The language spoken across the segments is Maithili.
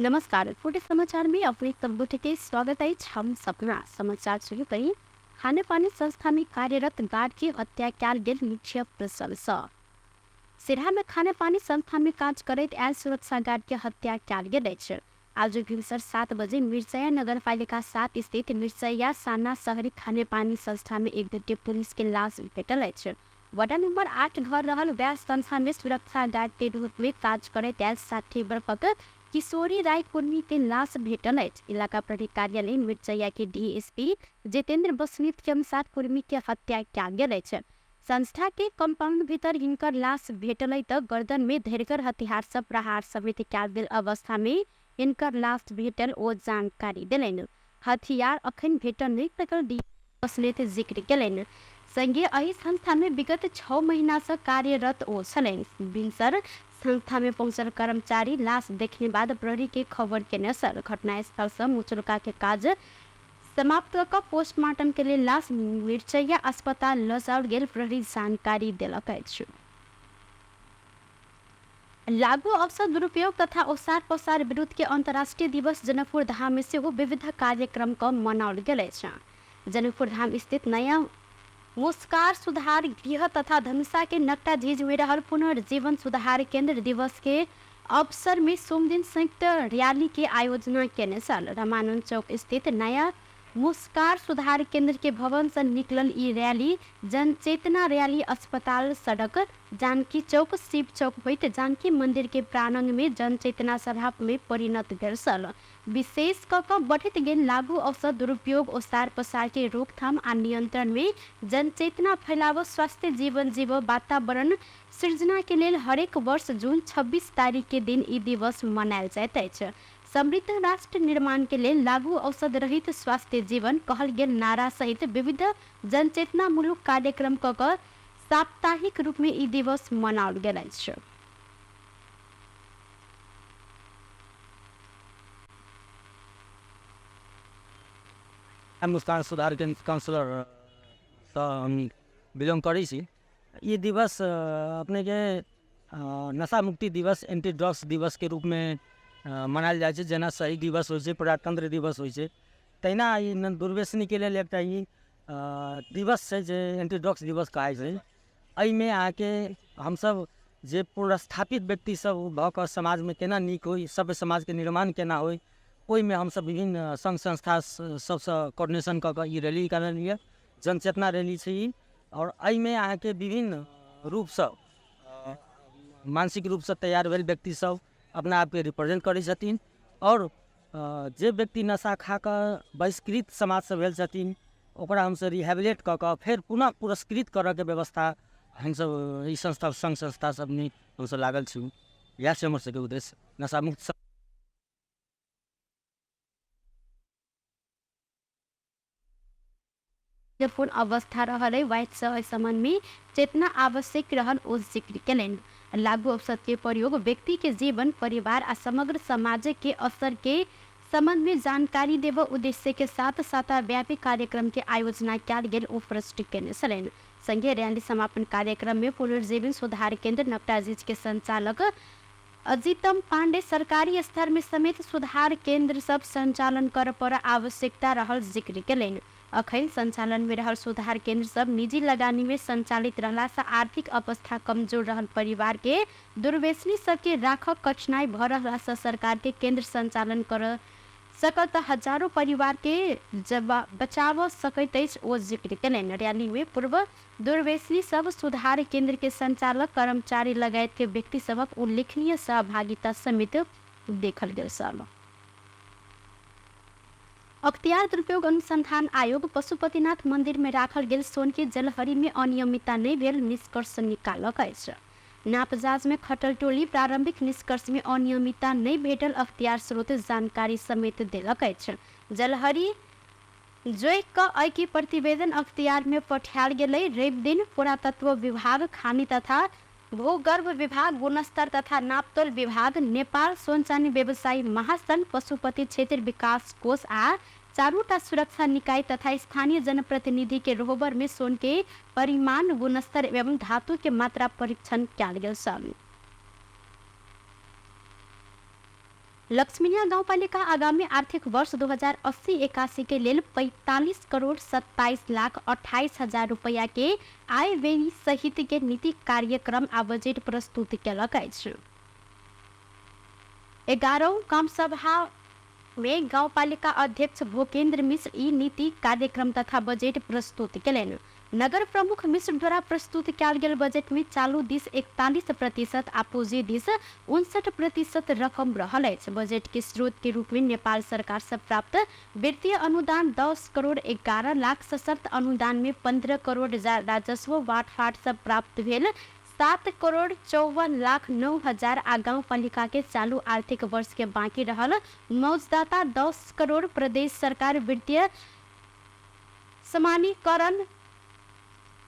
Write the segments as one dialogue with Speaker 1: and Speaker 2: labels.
Speaker 1: नमस्कार, छोटे समाचार में अपने सब गोटे के स्वागत अछि। हम सपना समाचार शुरू करी। खानेपानी संस्था में कार्यरत गार्ड के हत्या कयल गेल मुख्य प्रश्न। सिरहा में खानेपानी संस्था में काज करैत आयल सुरक्षा गार्ड के हत्या कयल गेल अछि। आज भिनसर 7 बजे मिरचैया नगरपालिका 7 स्थित मिरचैया साना शहरी खानेपानी संस्था में एक गोटे पुलिस के लाश भेटल अछि। वार्ड नंबर 8 घर रहल वएह संस्था में सुरक्षा गार्ड के रूप में काज करैत आयल 60 वर्षक किशोरी राय कुर्मी के लाश भेटल अछि। इलाका प्रहरी कार्यालय मिरचैया के डीएसपी जितेंद्र बस्नेत के अनुसार कुर्मी के हत्या कयल गेल अछि। संस्था के कंपाउंड भीतर हिनकर लाश भेटल त गर्दन में धरिगर हथियार से प्रहार समेत कयल गेल अवस्था में हिनकर लाश भेटल ओ जानकारी देलनि। हथियार अखन भेटल नहि सकल डी बस्नेत जिक्र केलनि। संगे एहि संस्था में विगत 6 महीना से कार्यरत ओ छलनि। भिनसर संस्था में पहुंचल कर्मचारी लाश देखने बाद प्रहरी के खबर केने छल। घटनास्थल से मुचलका के काज समाप्त क पोस्टमार्टम के लेल लाश मिरचैया अस्पताल ल जाओल गेल प्रहरी जानकारी देलक अछि। लागू औषध दुरुपयोग तथा ओसार पसार विरुद्ध के अंतर्राष्ट्रीय दिवस जनकपुर धाम में सेहो विविध कार्यक्रम क मनाओल गेल अछि। जनकपुर धाम स्थित नया मुस्कार सुधार गृह तथा धनुषा के नकटा झीझ में रहल पुनर्जीवन सुधार केंद्र दिवस के अवसर में सोमदिन संयुक्त रैली के आयोजना केने छल। रामानंद चौक स्थित नया मुस्कार सुधार केंद्र के भवन से निकलल ई रैली जनचेतना रैली अस्पताल सड़क जानकी चौक शिव चौक होइत जानकी मंदिर के प्रांगण में जनचेतना सभा में परिणत भेल छल। विशेष क क बढ़ैत गेल लागू औषध दुरुपयोग ओसार पसार के रोकथाम आ नियंत्रण में जनचेतना फैलाव स्वास्थ्य जीवन जीव वातावरण सृजना के लेल हरेक वर्ष जून 26 तारीख के दिन ई दिवस मनायल जाइत अछि। समृद्ध राष्ट्र निर्माण के लेल लागू औषध रहित स्वास्थ्य जीवन कहल गेल नारा सहित विविध जनचेतनामूलक कार्यक्रम क क साप्ताहिक रूप में ई दिवस मनाओल गेल अछि।
Speaker 2: हम मुस्कान सुधार केन्द्र काउंसलर सँ हम बिलोंग करै छी। ई दिवस अपनेके नशा मुक्ति दिवस, एंटी ड्रग्स दिवसके रूपमे मनायल जाइ छै। जेना शहीद दिवस होइ छै, प्रजातंत्र दिवस होइ छै, तहिना ई दुर्व्यसनीके लेल एकटा ई दिवस छै जे एंटी ड्रग्स दिवस कहाइ छै। एहिमे अहाँके हमसभ जे पुनर्स्थापित व्यक्ति सब भऽ कऽ समाजमे केना नीक होइ, सभ्य समाजके निर्माण केना होइ, ओहिमे हमसभ विभिन्न सङ्घ संस्था सबसँ कोर्डिनेशन कऽ कऽ ई रैली निकालल यऽ। जनचेतना रैली छै ई, आओर एहिमे अहाँके विभिन्न रूपसँ मानसिक रूपसँ तैयार भेल व्यक्ति सब अपना आपके रिप्रेजेंट करै छथिन, आओर जे व्यक्ति नशा खा कऽ बहिष्कृत समाजसँ भेल छथिन ओकरा हमसब रिहेबिलेट कऽ कऽ फेर पुनः पुरस्कृत करऽके व्यवस्था हमसब ई संस्था सङ्घ संस्था सबमे हमसब लागल छी। इएह छै हमर सबके उद्देश्य, नशा मुक्त।
Speaker 1: पूर्ण अवस्था रहल है वैद्य एहि संबंध में चेतना आवश्यक रहल ओ जिक्र केलनि। लागू औषध के प्रयोग व्यक्ति के जीवन, परिवार आ समग्र समाज के असर के संबंध में जानकारी देव उद्देश्य के साथ साप्ताहव्यापी कार्यक्रम के आयोजना कयल गेल ओ प्रश्न केने छलनि। संगे रैली समापन कार्यक्रम में पुनर्जीवन सुधार केंद्र नकटाजीज के संचालक अजितम पांडे सरकारी स्तर में समेत सुधार केंद्र सब संचालन कर पर आवश्यकता रहल जिक्र केलनि। अखन संचालन में रहल सुधार केंद्र सब निजी लगानी में संचालित रहला से आर्थिक अवस्था कमजोर रहल परिवार के दुर्व्यसनी सबके राखक कठिनाई भ रहला से सरकार के केंद्र संचालन कर सकल त हजारों परिवार के बचाव सकैत अछि ओ जिक्र केलनि। रैली में पूर्व दुर्व्यसनी सब सुधार केंद्र के संचालक कर्मचारी लगायत के व्यक्ति सबक उल्लेखनीय सहभागिता समेत देखल गेल छल। अख्तियार दुरुपयोग अनुसंधान आयोग पशुपतिनाथ मंदिर में राखल गेल सोन के जलहरी में अनियमितता नहीं भेल निष्कर्ष निकालक अछि। नाप जांच में खटल टोली प्रारंभिक निष्कर्ष में अनियमितता नहीं भेटल अख्तियार स्रोत जानकारी समेत देलक अछि। जलहरी जोइक क एहि प्रतिवेदन अख्तियार में पठायल गेलै। रवि दिन पुरातत्व विभाग, खानी तथा भूगर्भ विभाग, गुणस्तर तथा नापतोल विभाग, नेपाल सोन चानी व्यवसायी महासंघ, पशुपति क्षेत्र विकास कोष आ चारूटा सुरक्षा निकाय तथा स्थानीय जनप्रतिनिधि के रोहबर में सोन के परिमाण, गुणस्तर एवं धातु के मात्रा परीक्षण कयल गेल छल। लक्ष्मीनिया गाउँपालिका आगामी आर्थिक वर्ष 2080-81 के लेल 45 करोड़ 27 लाख 28 हजार रुपैया के आय व्यय सहित के नीति कार्यक्रम आ बजेट प्रस्तुत केलक अछि। 11 गामसभा में गाउँपालिका अध्यक्ष भोकेन्द्र मिश्र ई नीति कार्यक्रम तथा बजेट प्रस्तुत केलनि। नगर प्रमुख मिश्र द्वारा प्रस्तुत कयल गेल बजेट में चालू दिस 41% आ पूंजी दिस 59% रकम रहल अछि। बजेट के स्रोत के रूप में नेपाल सरकार से प्राप्त वित्तीय अनुदान 10 करोड़ 11 लाख, सशर्त अनुदान में 15 करोड़, राजस्व बाँटफाट से प्राप्त भेल 7 करोड़ 54 लाख 9 हजार आ गाउँपालिका के चालू आर्थिक वर्ष के बाँकी रहल मौजदाता 10 करोड़, प्रदेश सरकार वित्तीय समानीकरण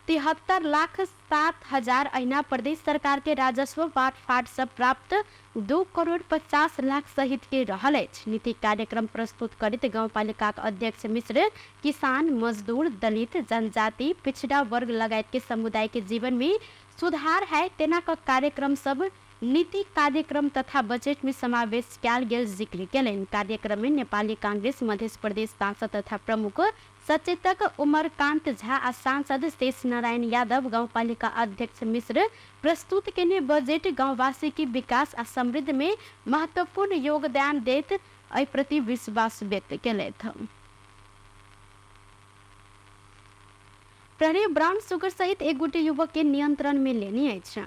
Speaker 1: 73 लाख 7 हजार, अहिना प्रदेश सरकार के राजस्व बाँटफाट से प्राप्त 2 करोड़ 50 लाख सहित के रहल अछि। नीति कार्यक्रम प्रस्तुत करैत गाउँपालिकाक अध्यक्ष मिश्र किसान, मजदूर, दलित, जनजाति, पिछड़ा वर्ग लगायत के समुदाय के जीवन में सुधार है तेना क कार्यक्रम सब नीति कार्यक्रम तथा बजेट में समावेश कयल गेल जिक्र केलनि। कार्यक्रम में नेपाली कांग्रेस मध्य प्रदेश सांसद तथा प्रमुख सचेतक उमरकांत झा आ सांसद शेष नारायण यादव गाउँपालिका अध्यक्ष मिश्र प्रस्तुत केने बजेट गाउँवासी के विकास आ समृद्धि में महत्वपूर्ण योगदान देत एहि प्रति विश्वास व्यक्त केलथि। प्रहरी ब्राउन शुगर सहित एक गोटे युवक के नियंत्रण में लेने अछि।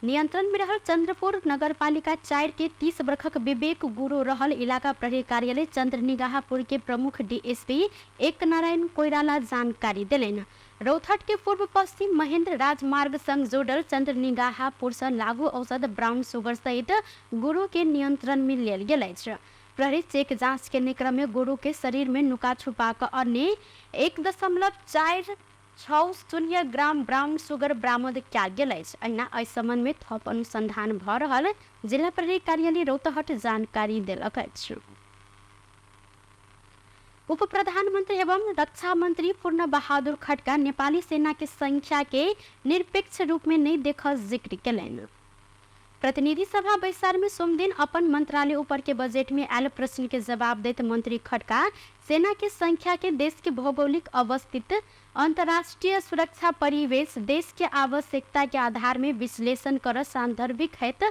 Speaker 1: नियंत्रण में रहल चंद्रपुर नगरपालिका 4 के 30 वर्षक विवेक गुरु रहल इलाका प्रहरी कार्यालय चंद्रनिगाहपुर के प्रमुख डीएसपी एक नारायण कोइराला जानकारी देलनि। रौथट के पूर्व पश्चिम महेंद्र राजमार्ग संग जोड़ल चंद्रनिगाहपुर से लागू औषध ब्राउन शुगर सहित गुरु के नियंत्रण में लेल गेल अछि। प्रहरी चेक जांच के क्रम में गुरु के शरीर में नुका छुपा कऽ अन्य 1.460 ग्राम ब्राउन शुगर बरामद कयल गेल अछि। अहिना एहि संबंध में थप अनुसंधान भऽ रहल जिला प्रहरी कार्यालय रौतहट जानकारी देलक अछि। उप प्रधानमंत्री एवं रक्षा मंत्री पूर्ण बहादुर खड्का नेपाली सेना के संख्या के निरपेक्ष रूप में नहीं देखल जिक्र केलनि। प्रतिनिधि सभा बैसार में सोमदिन अपन मंत्रालय ऊपर के बजट में आयल प्रश्न के जवाब दैत मंत्री खड्का सेना के संख्या के देश के भौगोलिक अवस्थित, अंतर्राष्ट्रीय सुरक्षा परिवेश, देश के आवश्यकता के आधार में विश्लेषण कर सांदर्भिक हैत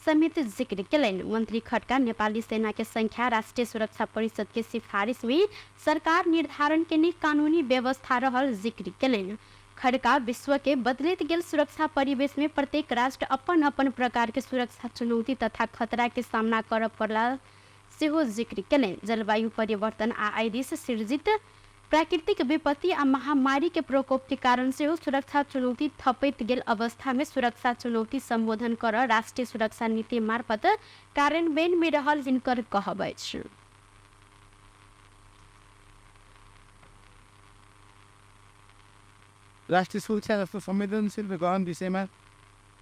Speaker 1: समेत जिक्र केलनि। मंत्री खड्का नेपाली सेना के संख्या राष्ट्रीय सुरक्षा परिषद के सिफारिश में सरकार निर्धारण केने कानूनी व्यवस्था रहल जिक्र केलनि। खड्का विश्व के बदलैत गेल सुरक्षा परिवेश में प्रत्येक राष्ट्र अपन अपन प्रकार के सुरक्षा चुनौती तथा खतरा के सामना करऽ पड़ला सेहो जिक्र केलनि। जलवायु परिवर्तन आ आइरिस सृजित प्राकृतिक विपत्ति आ महामारी के प्रकोप के कारण सेहो सुरक्षा चुनौती थपैत गेल अवस्था में सुरक्षा चुनौती सम्बोधन कर राष्ट्रीय सुरक्षा नीति मार्फत कार्यान्वयन में रहल हिनकर कहब अछि।
Speaker 3: राष्ट्रिय सुरक्षा जस्तो संवेदनशील र गहन विषयमा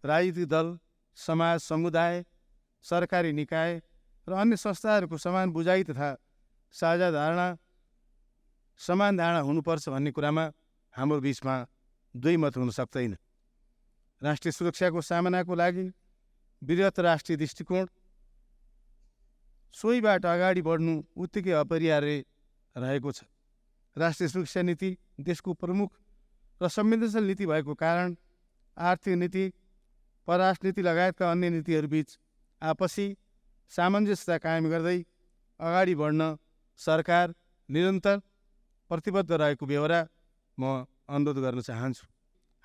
Speaker 3: राजनीतिक दल, समाज, समुदाय, सरकारी निकाय र अन्य संस्थाहरूको समान बुझाइ तथा साझा धारणा, समान धारणा हुनुपर्छ भन्ने कुरामा हाम्रो बिचमा दुई मत हुन सक्दैन। राष्ट्रिय सुरक्षाको सामनाको लागि वृहत राष्ट्रिय दृष्टिकोण सोहीबाट अगाडि बढ्नु उत्तिकै अपरिहार्य रहेको छ। राष्ट्रिय सुरक्षा नीति देशको प्रमुख र संवेदनशील नीति भएको कारण आर्थिक नीति, परराष्ट्र नीति लगायतका अन्य नीतिहरूबीच आपसी सामञ्जस्यता कायम गर्दै अगाडि बढ्न सरकार निरन्तर प्रतिबद्ध रहेको बेहोरा म अनुरोध गर्न चाहन्छु।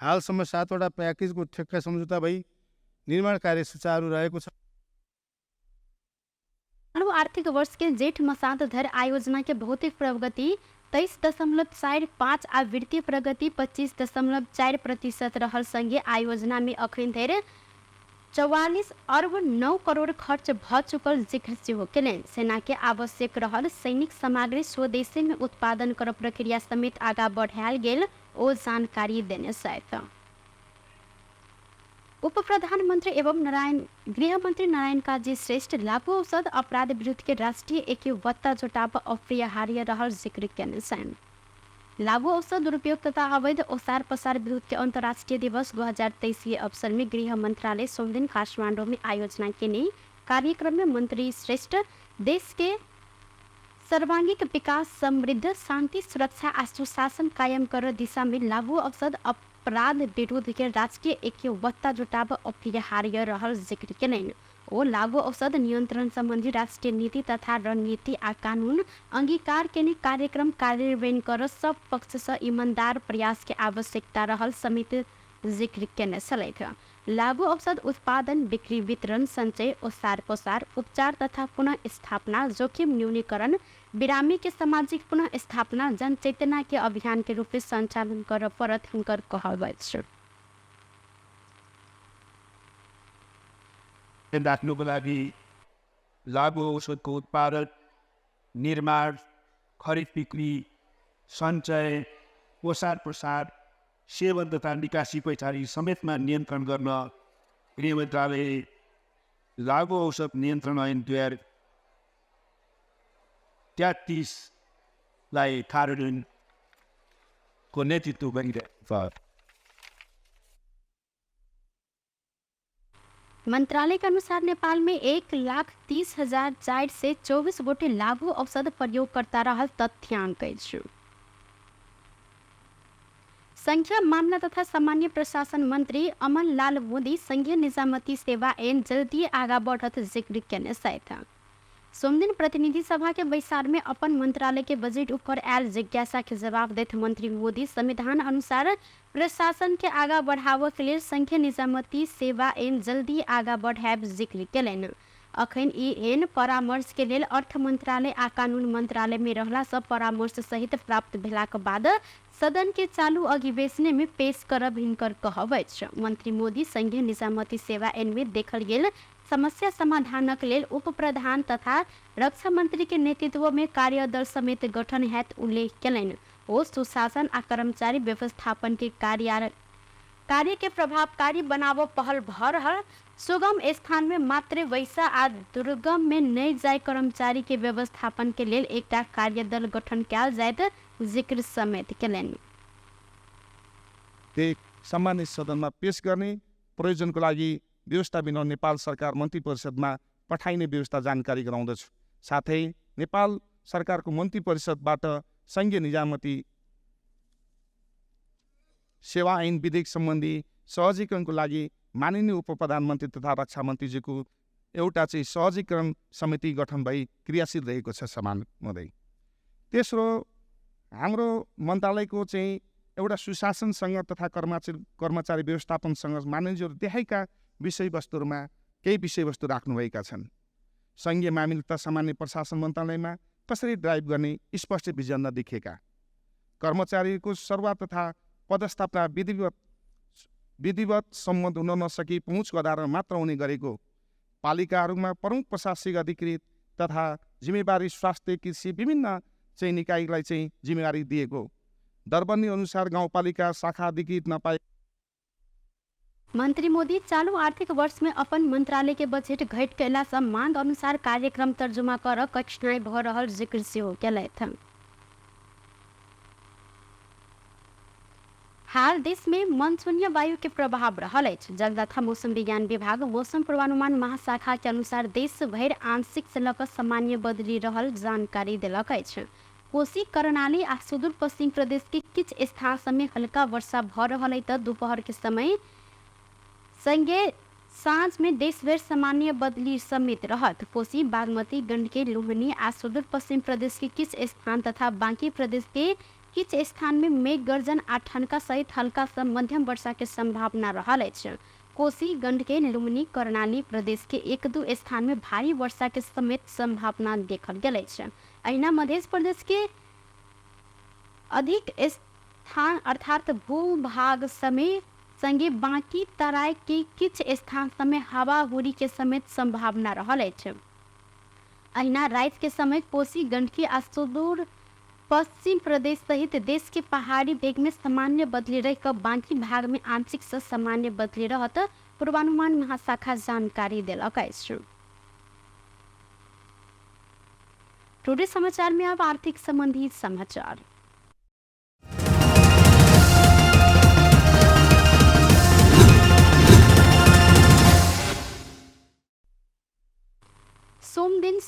Speaker 3: हालसम्म 7वटा प्याकेजको ठेक्का सम्झौता भई निर्माण कार्य सुचारू रहेको छ।
Speaker 1: चालू आर्थिक वर्ष के जेठ मसांत धरि आयोजना के भौतिक प्रगति 23.45 आ वित्तीय प्रगति 25.4% रहल संगे आयोजना में अखन धरि 44 अर्ब 9 करोड़ खर्च भ चुकल जिक्र सेहो केलनि। सेना के आवश्यक रहल सैनिक सामग्री स्वदेशी में उत्पादन कर प्रक्रिया समेत आगा बढ़ायल गेल ओ जानकारी देने छथि। उप प्रधानमंत्री एवं गृहमंत्री नारायण काजी श्रेष्ठ लागू औषध अपराध विरुद्ध के राष्ट्रीय एकबद्धता जुटाब अपरिहार्य रहल जिक्र केने छनि। लागू औषध दुरुपयोग तथा अवैध ओसार पसार विरुद्ध के अंतर्राष्ट्रीय दिवस 2023 के अवसर में गृह मंत्रालय सोमदिन काठमांडू में आयोजना केने कार्यक्रम में मंत्री श्रेष्ठ देश के सर्वांगीण विकास, समृद्ध, शांति, सुरक्षा आ सुशासन कायम कर दिशा में लागू औषध अपराध विरुद्ध के राष्ट्रीय ऐक्यबद्धता जुटाब अपरिहार्य रहल जिक्र केलनि। ओ लागू औषध नियंत्रण संबंधी राष्ट्रीय नीति तथा रणनीति आ कानून अंगीकार केने कार्यक्रम कार्यान्वयन कर सब पक्ष से ईमानदार प्रयास के आवश्यकता रहल समेत जिक्र केने छलथि। लागू औषध उत्पादन, बिक्री, वितरण, संचय, ओसार पसार, उपचार तथा पुनः स्थापना, जोखिम न्यूनीकरण, बिरामी के सामाजिक पुनः स्थापना, जनचेतना के अभियान के रूप में संचालन कर पड़त हुनकर कहब अछि।
Speaker 4: राख्नुको लागि लागु औषधको उत्पादन, निर्माण, खरिद बिक्री, सञ्चय, ओसार प्रसार, सेवन तथा निकासी पैठारी समेतमा नियन्त्रण गर्न गृह मन्त्रालय लागु औषध नियन्त्रण ऐन 2033 कार्यान्वयनको नेतृत्व गरिरहेको छ।
Speaker 1: मंत्रालय के अनुसार नेपाल में 1,30,424 गोटे लागू औषध प्रयोगकर्ता रहल तथ्यांक अछि। संख्या मामला तथा सामान्य प्रशासन मंत्री अमन लाल मोदी संघीय निजामती सेवा ऐन जल्दी आगा बढ़त जिक्र केने छथि। सोमदिन प्रतिनिधि सभा के बैसार में अपन मंत्रालय के बजट ऊपर आयल जिज्ञासा के जवाब दैत मंत्री मोदी संविधान अनुसार प्रशासन के आगा बढ़ाबऽ के लेल संघीय निजामती सेवा ऐन जल्दी आगा बढ़ायब जिक्र केलनि। अखन ई ऐन परामर्श के लेल अर्थ मंत्रालय आ कानून मंत्रालय में रहला सँ परामर्श सहित प्राप्त भेलाक बाद सदन के चालू अधिवेशन में पेश करब हिनकर कहब अछि। मंत्री मोदी संघीय निजामती सेवा ऐन में देखल गेल समस्या समाधानक लेल उप प्रधान तथा रक्षा मंत्री के नेतृत्व में कार्यदल समेत गठन हैत उल्लेख केलनि। ओ सुशासन आ कर्मचारी व्यवस्थापन के कार्य के प्रभावकारी बनाबऽ पहल भऽ रहल सुगम स्थान में मात्र वैसा आ दुर्गम में नहि जाय कर्मचारी के व्यवस्थापन के लेल एकटा कार्यदल गठन कयल जायत जिक्र समेत केलनि।
Speaker 3: सम्मानित सदनमा पेश गर्ने प्रयोजनको लागि व्यवस्था बिना नेपाल सरकार मन्त्री परिषदमा पठाइने व्यवस्था जानकारी गराउँदछु। साथै नेपाल सरकारको मन्त्री परिषदबाट सङ्घीय निजामती सेवा ऐन विधेयक सम्बन्धी सहजीकरणको लागि माननीय उप प्रधानमन्त्री तथा रक्षा मन्त्रीजीको एउटा चाहिँ सहजीकरण समिति गठन भई क्रियाशील रहेको छ समान महोदय। तेस्रो, हाम्रो मन्त्रालयको चाहिँ एउटा सुशासनसँग तथा कर्मचारी व्यवस्थापनसँग माननीयज्यूहरू देखाएका विषयवस्तुहरूमा केही विषयवस्तु राख्नुभएका छन्। सङ्घीय मामिला तथा सामान्य प्रशासन मन्त्रालयमा कसरी ड्राइभ गर्ने स्पष्ट भिजन नदेखिएका, कर्मचारीको सरुवा तथा पदस्थापना विधिवत सम्बन्ध हुन नसकी पहुँचको आधारमा मात्र हुने गरेको, पालिकाहरूमा प्रमुख प्रशासनिक अधिकृत तथा जिम्मेवारी स्वास्थ्य, कृषि विभिन्न चाहिँ निकायलाई चाहिँ जिम्मेवारी दिएको, दरबन्दी अनुसार गाउँपालिका शाखा अधिकृत नपाए।
Speaker 1: मंत्री मोदी चालू आर्थिक वर्ष में अपन मंत्रालय के बजट घट कयला सँ मांग अनुसार कार्यक्रम तर्जुमा कर कठिनाई भऽ रहल जिक्र सेहो केलथि। हाल देश में मानसूनी वायु के प्रभाव रहल अछि। जल तथा मौसम विज्ञान विभाग मौसम पूर्वानुमान महाशाखा के अनुसार देश भरि आंशिक से लऽ कऽ सामान्य बदली रहल जानकारी देलक अछि। कोसी, कर्णाली आ सुदूर पश्चिम प्रदेश के किछु स्थान सब में हल्का वर्षा भऽ रहल अछि तऽ दोपहर के समय संगे साँझ में देशभरि सामान्य बदली समेत रहत। कोसी, बागमती, गंडकी, लुम्बिनी आ सुदूर पश्चिम प्रदेश के किछु स्थान तथा बाकी प्रदेश के किछु स्थान में मेघ गर्जन आ ठनका सहित हल्का से मध्यम वर्षा के संभावना रहल अछि। कोसी, गंडकी, लुम्बिनी, कर्णाली प्रदेश के एक दू स्थान में भारी वर्षा के समेत संभावना देखल गेल अछि। अहिना मध्य प्रदेश के अधिक स्थान अर्थात भूभाग समेत संगे बाकी तराई के किछु स्थान सबमे हवा हुरी के समेत संभावना रहल अछि। अहिना राति के समय कोसी, गंडकी आ सुदूर पश्चिम प्रदेश सहित देश के पहाड़ी भाग में सामान्य बदली रहि कऽ बाकी भाग में आंशिक से सामान्य बदली रहत पूर्वानुमान महाशाखा जानकारी देलक अछि। टुडे समाचार में अब आर्थिक संबंधी समाचार।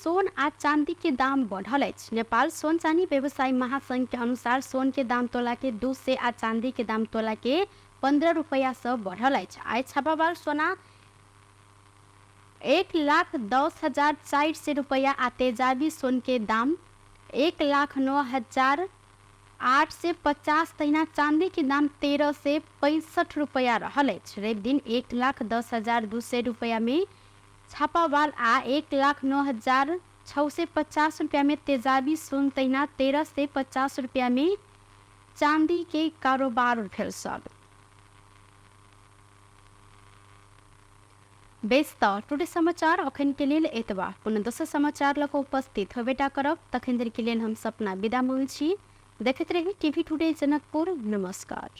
Speaker 1: सोन आ चांदी के दाम बढ़ल अछि। नेपाल सोन चानी व्यवसायी महासंघ के अनुसार सोन के दाम तोला के 200 आ चांदी के दाम तोला के 15 रुपैया से बढ़ल अछि। आइ छापावाल सोना 1,10,400 रुपैया आ तेजाबी सोन के दाम 1,09,850, तहिना चांदी के दाम 1365 रुपैया रहल अछि। रवि दिन 1,10,200 रुपैया में छापावाल आ 1,09,650 रुपैया में तेजाबी सोन, तहिना 1350 रुपैया में चांदी के कारोबार भेल छल। बेस त टुडे समाचार अखन के लेल एतबा। पुनः दोसर समाचार लऽ कऽ उपस्थित होबेटा करब, तखन धरि के लेल हम सपना विदा मांगै छी। देखैत रही टीवी टुडे जनकपुर। नमस्कार।